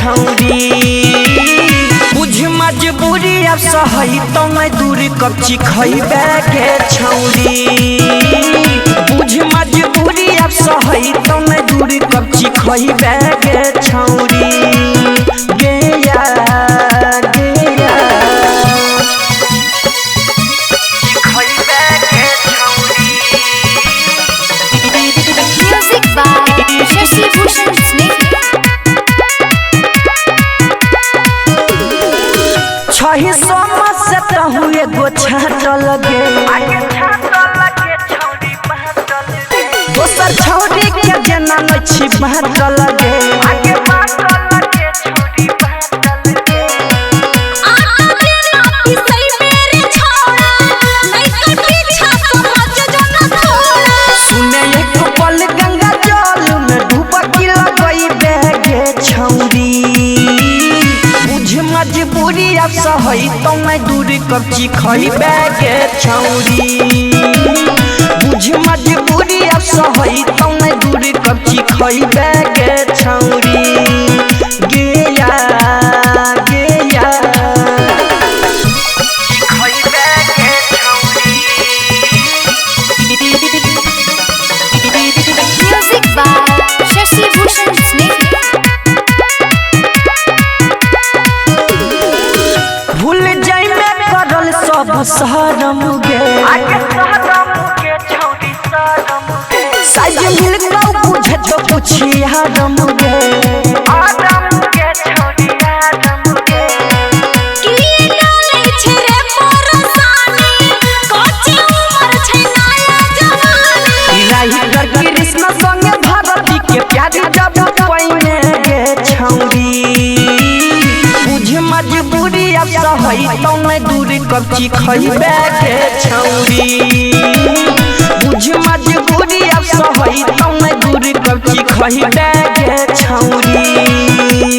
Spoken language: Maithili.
छौरी। बुझ मजबूरी अब सहई तो मैं दूर कब चिखइबे गे छौरी। बुझ मजबूरी अब सहई तो मैं दूर कब चिखइबे गे छौरी। गे या गे या चिखइबे गे छौरी। Music by Shashi Bhushan Sneh. छही समस्या तहु एगो छाट लगे, दोसर छौरी के जेना न छी बाट लगे। आटा देना पिसै मेरे छौड़ा, नहीं तो पीछा समझ जो न थोड़ा। सुने एक पल गंगा जल में डुबकी लगइबे गे छौरी। बुझ मजबूरी अब सहई तो मैं दूर कब चिखइबे गे छौरी। बुझ मजबूरी अब सहई तो मैं दूर कब चिखइबे गे छौरी। गे या गे या चिखइबे गे छौरी। Music by Shashi Bhushan Sneh. भूल जाइबे करल सब शरम गे, साइज मिल गौ बुझे तो कुछ आराम गे। की डालै छै रे परेशानी, कच्ची उमर छै नया जवानी। राइटर कृष्ण संगे भारती के प्यार जब पहिने गे छौरी। बुझ मजबूरी अब सहई तो मैं दूर कब चिखइबे गे छौरी। बुझ मजबूरी अब सहई तो मैं दूर कब चिखइबे गे छौरी।